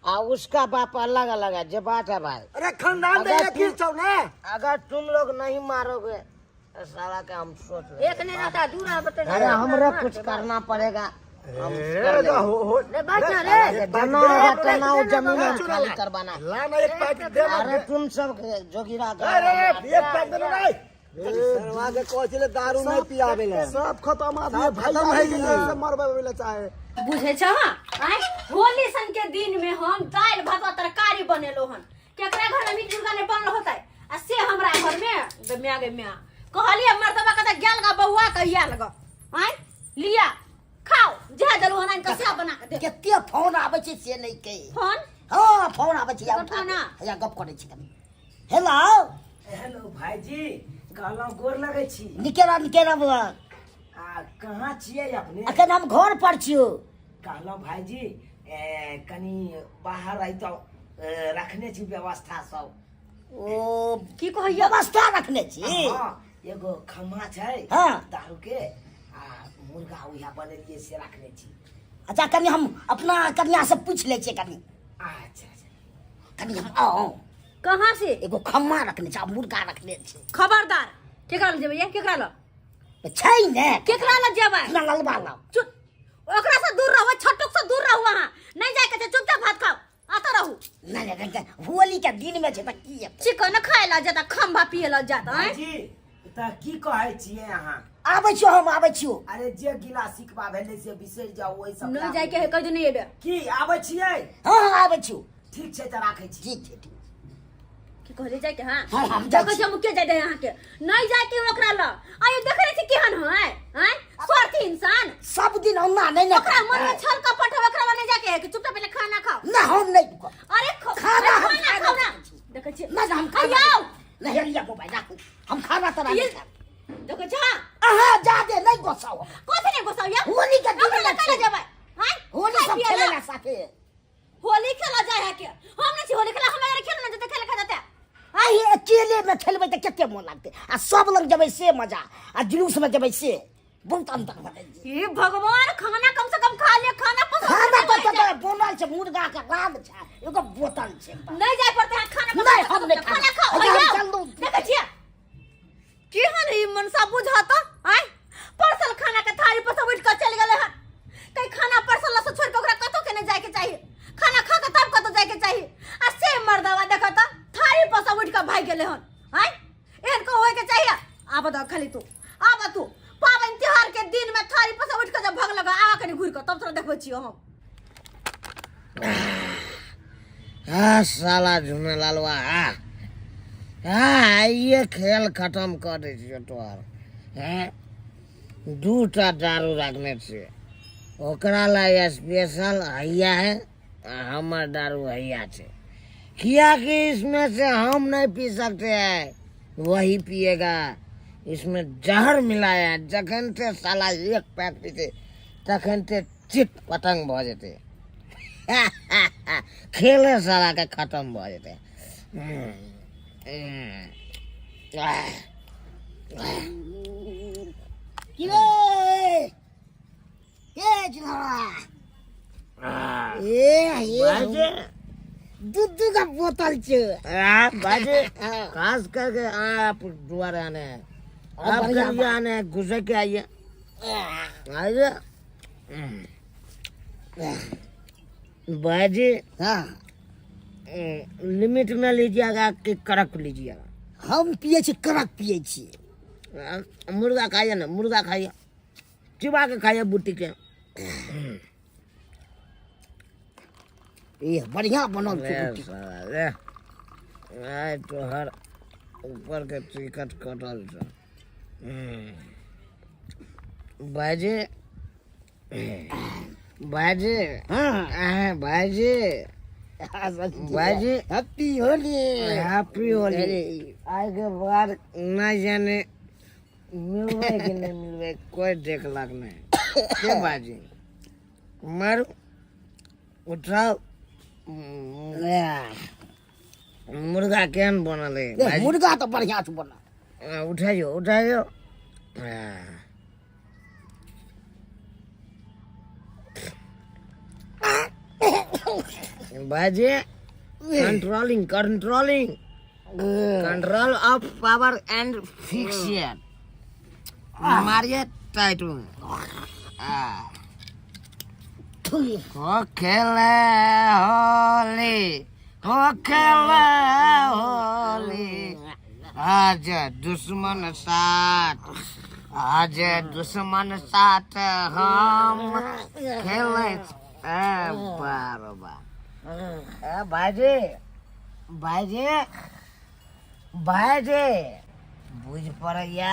आ उसका बाप अलग अलग है, जे बात है भाई। अरे खानदान अगर में एक ही छौ ने। अगर तुम लोग नहीं मारोगे तो साला के हम सोच रहे। एक नहीं रहता, दू रहा बते। अरे हमरा कुछ करना पड़ेगा, हम ए, कर लेंगे। हो रे बच ना रे। जना होगा तो ना वो जमीन हम खाली करवाना। ला ना एक पैक दे ना। अरे तुम सब जोगिरा अरे एक पैक दे ना नहीं। सरवा के कहै छलै दारू नहीं पियाबे ले। सब खत्म आदमी सब भाई खत्म है के से मरबे ला चाहे। बुझै छह? आँय, होली सन के दिन में हम दालि भात आ तरकारी बनेलो हन, केकरा घर में मीट मुर्गा नहीं बनल होतै? आ से हमरा घर में गे म्या गे म्या, कहलिए मर्दबा के तऽ गेल गा बौआ के आयल गा, आँय लिया खाओ, जे देलु हन आनि कऽ से बना के दे। कते फोन आबै छै से नहि कहि। फोन? हाँ फोन आबै छै ओकर फोन आ। हैया गप करै छी कनी हेलो हेलो भाईजी कहलहुँ गोर लगै छी निके रह निके रह बौआ आ कहाँ छियै अपने अखन हम घर पर छियौ कहलहुँ भाईजी ए, कनि बाहर अइतहुँ ए, रखने छी व्यवस्था सब ओ की कहैया व्यवस्था रखने छी हँ एगो खम्हा छै हाँ। दारू के आ मुर्गा उएह बनेलियै से रखने छी अच्छा कनि हम अपना कनिया से पूछि लै छियै कनि अच्छा अच्छा कनि हम आउ कहाँ से एगो खम्मा रखने छै आ मुर्गा रखने छै खबरदार केकरा लग जेबै ये केकरा लग तऽ छै ने केकरा लग जेबै अपना ललबा लग चुप ओकरा से दूर रहू छटुक से दूर रहू अहाँ नहीं जाए के छै चुपचाप भात खाओ आता रहू नहि नहि, नहि, नहि, होली के दिन में छै तऽ की हेतै चिकन खाए ला जाता खम्भा पिए ला जाता हैं भाईजी तऽ की कहै छियै अहाँ आबै छियौ हम आबै छियौ अरे जे गिला सिखबा भेलै से बिसरि जाउ ओहि सब नहीं जाए के है कह दे नहीं एबे की आबै छियै हँ हँ आबै छियौ ठीक छै तऽ राखै छी ठीक छै ठीक छै। की कहले जाए के हां हाँ, हम जाइ देखै छी। छी हम के जाए दे अहाँ के नहीं जाए के ओकरा ल आयो देख रहे छी केहन है हैं स्वार्थी इंसान सब दिन ओना नहि ने ओकरा मन में छल कपट है ओकरा ल नहीं जाके है कि चुपचाप पहले खाना खाओ नहि हम नहि रुकब अरे खाना हम खाना खाना खाओ ना खाइ छी। देखै छी नहि हम खाना आयो नहि हेलिया मोबाइल राखू हम खाना तोरा नहि ये- खायब देखै छी हां अहाँ जादे नहि गोसाउ हमरा। कथी नहीं गोसाउ या होली के दिन ओकरा में ल काहे छै। जेबै हैं होली खाय सब पिए ला। खेले ला साथे होली खेला जाए है के हम नहीं छी होली खेला हम यार खेल ना जते खेले खा जाते आइ अकेले में खेलबै तऽ कते मोन लागतै आ सब लग जेबै से मजा आ जुलूस में जेबै से बहुत अंतर भऽ जाइ छै हे भगवान खाना कम से कम खा ले खाना पसंद खाना नहीं तऽ जाए। तऽ बनल छै मुर्गा के रान छै एगो बोतल छै नहीं जाए पड़ते हैं खाना कम नहीं, से कम हम नहीं खाना खाना। खाओ अच्छा, हम भैया। चल दूं। देखै छियै केहन ई मनसा बुझत आय परसल खाना के थारी पर से उठि कऽ चलि गेलै हन कहीं खाना परसल से छोड़ि कऽ ओकरा कतौ के नहीं जाए के चाही खाना खा कऽ तब कतौ जाए के चाही आ से मर्दवा देखत तऽ थारी पर से उठि कऽ भागि गेलै हन आय एहन को होय के चाहिए आब दऽ खाली तू आब तू पाबनि तिहार के दिन में थारी पर से उठि कऽ जब भगलक आब कनि घुरि कऽ तब तोरा देखबै छियौ हम आ साला झुनेलालवा आ आ आइए खेल खतम कऽ दै छियौ तोहर हैं दूटा दारू रखने छियै ओकरा लए स्पेशल हैया है आ हमर दारू हैया छै कियाकि इसमें से हम नहीं पी सकते हैं वही पिएगा इसमें जहर मिलाया है जखन ते साला एक पैक पीते तखन ते चित पतंग भऽ जेतै खेले साला के खत्म भऽ जेतै की रे ए चिल्हरा ए ए दू दू का बोतल छे बाजे खास करके आप द्वारे आने हैं आप बढ़िया करिए आने हैं घुसे के आइए आइए बाजी हाँ लिमिट में लीजिएगा कि कड़क लीजिएगा हम पिए छी कड़क पिए छी मुर्गा खाइए ना मुर्गा खाइए चिबा के खाइए बूटी के ए बढ़िया बनल छै ले रोटी। साला ले आइ तोहर ऊपर के टिकट कटल छौ भाईजी भाईजी हाँ भाईजी भाईजी हैप्पी होली हैप्पी होली आइ के बाद नहीं जाने मिलबै कि नहीं मिलबै कोई देखलक नहीं के भाईजी मारू उठाओ मुर्गा केहन बनल है ए, भाईजी? मुर्गा तो बढ़िया से बनल उठाइयो उठाइयो भाईजी controlling controlling control of power and fix मारिए टाइट में हो खेले होली हो खेले होली आज दुश्मन साथ आज दुश्मन साथ हम खेले ए बार बार ए भाईजी भाईजी भाईजी बुझि पड़ैया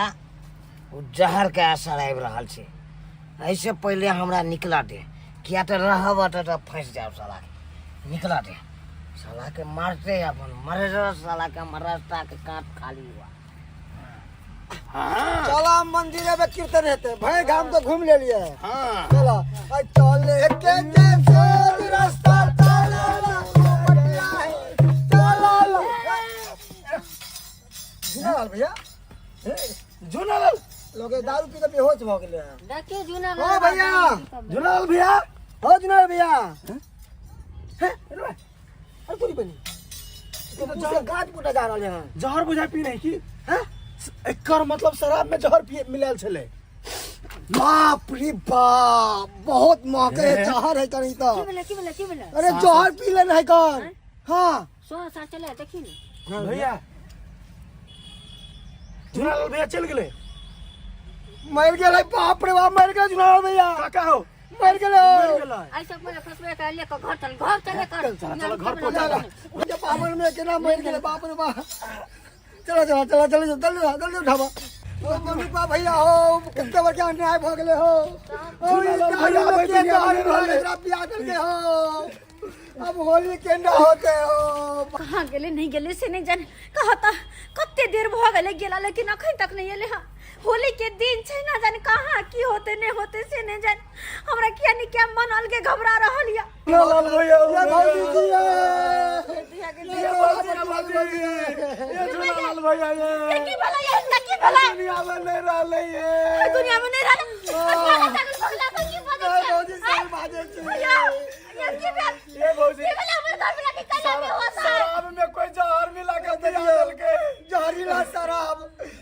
ओ जहरके असर आबि रहल छै एहिसँ पहिले हमरा निकलऽ दे किया तऽ रहब तऽ फँसि जायब साला निकलऽ दे साला के मारते अपन मरे साला के हमर रास्ता के काट खाली हुआ। चला मंदिर में कीर्तन हेते भाई गाम तो घूम ले लिए। हाँ। चला आ चले के जैसे रास्ता चला ला पटिया है चला ला। जुनालाल भैया जुनालाल लोग दारू पी के बेहोश भ गेले हैं। देखियो जूना ओ भैया जुनालाल भैया हो जुनालाल भैया हैं अरे तोरी बनी तो पूरा गाज पुटा जा रहले हैं। जहर बुझा पी नहीं की हैं? एकर मतलब शराब में जहर पिए मिलायल छले। बाप रे बाप बहुत महके है जहर है कहीं तो। की भेलै की भेलै की भेलै? अरे जहर पी लेने है कौन? हाँ सो सा चले देखी ने। भैया जुनालाल भैया चल गेले। मर गेलै बाप रे बाप मर गेलै जुनालाल भैया। काका हो मर गेलै। मर गेलै। ऐसे पहिले फसबे के ले के घर चल घर चले कर। चल चल घर पहुंचा। उनके पावन में केना मर गेलै बाप रे बाप। चलो चलो चलो चलो जल्दी जल्दी उठाबो। ओ मम्मी पापा भैया हो कितना बड़का अन्याय भ गेलै हो। ओ जुनालाल भैया आबै के दुनिया में जहर रहलै। एकरा पिया देलकै हो। अब होली केना होते हो? कहाँ गेले नहीं गेले से नहीं जाने। कहता कते देर भ गेले गेला लेकिन अखन तक नहीं एले। हाँ होली के दिन छै ना जाने कहाँ की होते नहीं होते से नहीं जाने। हमरा किया नहीं क्या मन अलगे घबरा रहल या। जुनालाल भैया ये भौजी जी ये भौजी भौजी ये जुनालाल भैया ये की भला ये हिनका की भला दुनिया में नहीं रहलै ये। दुनिया में नहीं रहल। भगला भगला की ये भौजी सही बाजे छी। भैया ये की भेल? ये भौजी की भेल हमर घर वाला के कैला में होता है? शराब में कोई जहर मिला के दिया देलकै। जहरीला शराब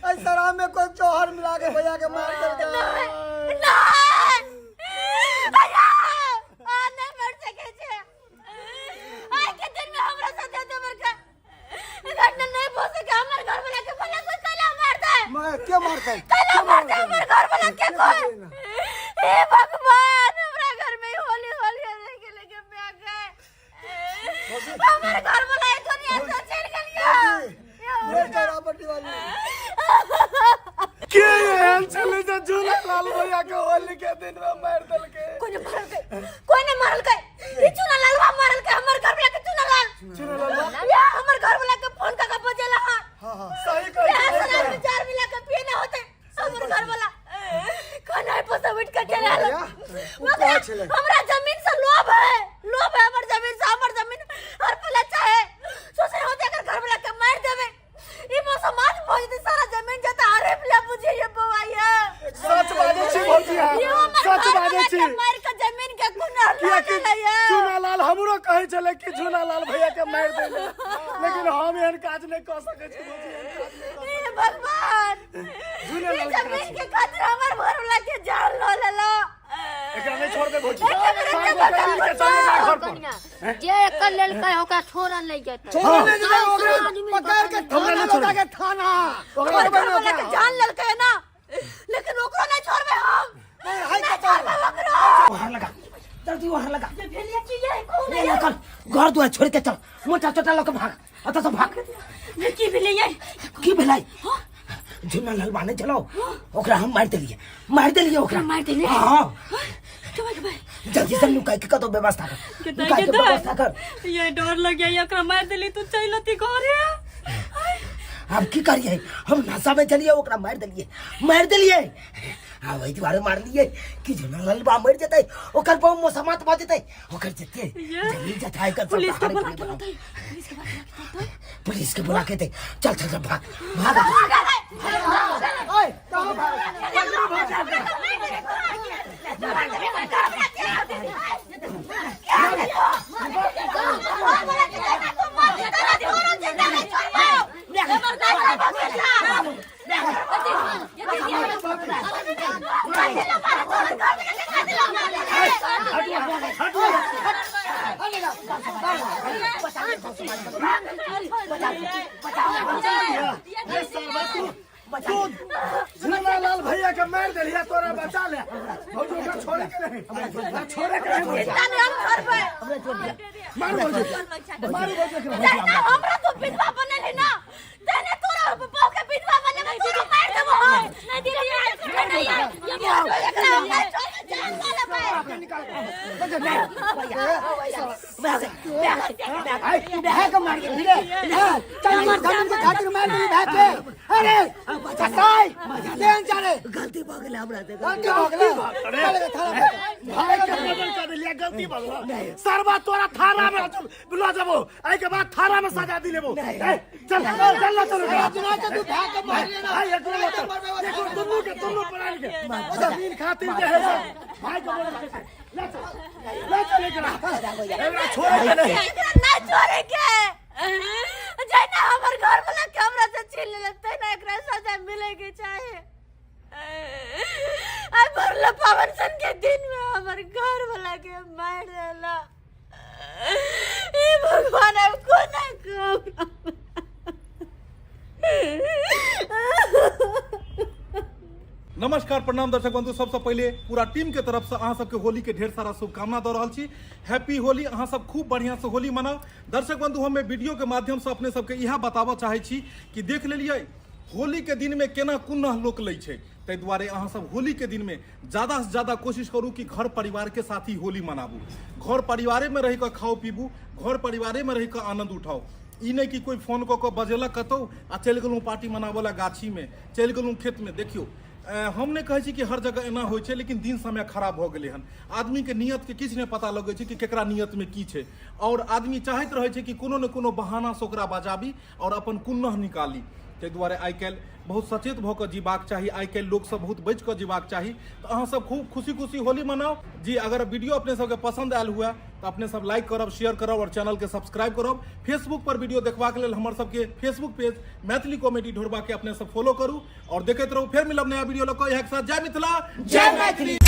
ऐ शराब में कोई जहर मिला के भैया के मार देलकै। नहीं भैया आ नहीं मर सके छे। आइ के दिन में हमरा साथे एते बड़का घटना नहीं हो सके। हमर घर वाला के भला कोई कैला मार दे। मैं के मारतै? कैला मार दे हमर घर वाला के कोई। हे भगवान हमरा घर में होली होली रह गेले के प्या गए। हमर घर वाला ए दुनिया से चल गेलिया। ये शराब पट्टी वाली के एहन छलै जे झूलालाल भैया के होली के दिन में मारि देलकै? कोई ने मारलकै कोई ने मारलकै। ई चुनालाल मारलकै हमर घर वाला के चुनालाल। झूलालाल या हमर घर वाला के फोन का बजेला। हां सही कहै यहाँ छै। शराब में जार मिला के पिए ना होते हमर घर वाला खाना है पैसा उठ के चला भैया, उ कहै छलै। हमरा जमीन से लोभ है लोभ है हमर जमीन से। हमर जमीन हर पल चाहे सोचे होते अगर घर वाला के मार देवे ई मौसम आज भोज दे सारा जमीन जता अरे ले बुझे ये बउआ ये सच बाजै छी भौजी ये अहाँ हमर सच घर बाजै वाला छी। के मार के जमीन के कुना कियाकि लगे झूलालाल हमरो कहै छलै कि झूलालाल भैया के मारि देले लेकिन हम एहन काज नहि कऽ सकै छी भौजी एहन काज नहि कऽ हे भगवान झूलालाल ई जमीन के खातिर हमर घर वाला के जान ल लेला। एकरा नहि छोड़ दे भौजी। एकरा साँझ भऽ के मिल के चल जेबै घर पर। कनिया जे एकर लेलकै ओकरा छोड़ल नहि जेतै। छोड़ो नहीं जेतै ओकरा आदमी पकड़ के थाना लऽ जाके थाना। हमर घर वाला के जान लेलकै ना लेकिन ओकरो नहीं छोड़बे हम। नहीं हाय नहीं छोड़बे ओकरो। ओहर लगा जल्दी ओहर लगा। ये भेलिया की ये कौन ले है? ले कर घर दुआर छोड़ के चल मोटा चोटा लऽ के भाग अतः से भाग। ये की भेलै ये? की भेलै? झुन्ना ललबा नहीं चलो ओकरा हम मारि देलियै मारि देलियै ओकरा मारि देलियै? हाँ के भाई जल्दी से नुकाई के कतौ व्यवस्था कर नुकाई के व्यवस्था कर। ये डर लग गया एकरा मार देली तू चल अति घरे। अब की करिए हम नशा में चलिए ओकरा मारि देलियै मारि देलियै। आ ओहि दुआरे मारलियै कि झुन्ना ललबा मरि जेतै ओकर बहु मोसमात भऽ जेतै ओकर जते जमीन जथा एकर सब पुलिस के हारे बुला के के बनाउ। लाते पुलिस के बुला के लाते। पुलिस के बुला के दे चल चल चल भाग भाग। ओए कहाँ भाग? तू झूलालाल भैया के मारि देलियै तोरा बचा ले भौजी ओकरा छोड़े के नहीं ओकरा छोड़े के नहीं भौजी। मारू भौजी मारू भौजी एकरा। हमरा तो विधवा बनल है ना तेने तोरा बहू के विधवा बनेबे तोरा मार देबो हम। नहीं दीदी नहीं एकरा हम नहीं छोड़बे जान ल लेबै। आई भाई के मार दे रे। हां, चल जमीन के खातिर मार दे भाई के। अरे कसाई देन जाने। गलती भऽ गेलै हमरा से। गलती भऽ गेलै। चल गे थाना पे। भाई के मर्डर कर देलियै, गलती भऽ गेलो। सरबा तोरा थाना में लऽ जेबो, एहि के बाद थाना में सजा दिलेबो। ए, चल चल ना, चल। सुना के तू भाई के मारले ना। भाई एकरो लऽ चल, देखो दुनू के दुनू प्राणी के जमीन खातिर जे है से भाई के मर्डर कर। ले चल, ले चल एकरा, एकरा छोड़े के नहीं। एकरा ना छोड़े के। जहिना हमर घर वाला के हमरा से छीन लेलक, तहिना एकरा सजा मिले के चाही। आइ भरला पावन सन के दिन में हमर घर वाला के मार देला। हे भगवान, अब कोना कहब? नमस्कार, प्रणाम दर्शक बंधु। सबसे पहले पूरा टीम के तरफ से अहाँ सबके होली के ढेर सारा शुभकामना दऽ रहल छी। हैप्पी होली। अहाँ सब खूब बढ़िया से होली मनाउ। दर्शक बंधु, हम वीडियो के माध्यम से अपने सबके इएह बताबऽ चाहै छी कि देख लेलियै होली के दिन में केना कुन्नह लोक लै छै। ताहि दुआरे अहाँ सब होली के दिन में ज्यादा से ज्यादा कोशिश करू कि घर परिवार के साथ ही होली मनाबू। घर परिवारे में रहि कऽ खाउ पीबू, घर परिवारे में रहि कऽ आनंद उठाउ। ई नहि कि कोइ फोन कऽ कऽ बजेलक कतहु आ चलि गेलहुँ पार्टी मनाबऽ लए, गाछीमे चलि गेलहुँ, खेतमे। देखियौ, हम नहि कहै छी कि हर जगह एना होइ छै, लेकिन दिन समय खराब भऽ गेलै हन। आदमीके नियतके किछु नहि पता लगै छै कि केकरा नियतमे की छै, आओर आदमी चाहैत रहै छै कि कोनो ने कोनो बहानासँ ओकरा बजाबी आओर अपन कुन्नह निकाली। ताहि दुआरे आइ काल्हि बहुत सचेत भऽ कऽ जीबाक चाही। आइ काल्हि लोकसँ बहुत बचि कऽ जीबाक चाही। तऽ अहाँसभ खूब खुशी खुशी होली मनाउ जी। अगर वीडियो अपने सबके पसन्द आयल हुए तऽ अपने सब लाइक करब, शेयर करब आओर चैनलके सब्सक्राइब करब। फेसबुक पर वीडियो देखबाक लेल हमर सबके फेसबुक पेज मैथिली कॉमेडी ढोरबा के अपने सब फॉलो करू और देखैत रहू। फेर मिलब नया वीडियो लऽ कऽ। इएह के साथ जय मिथिला, जय मैथिली।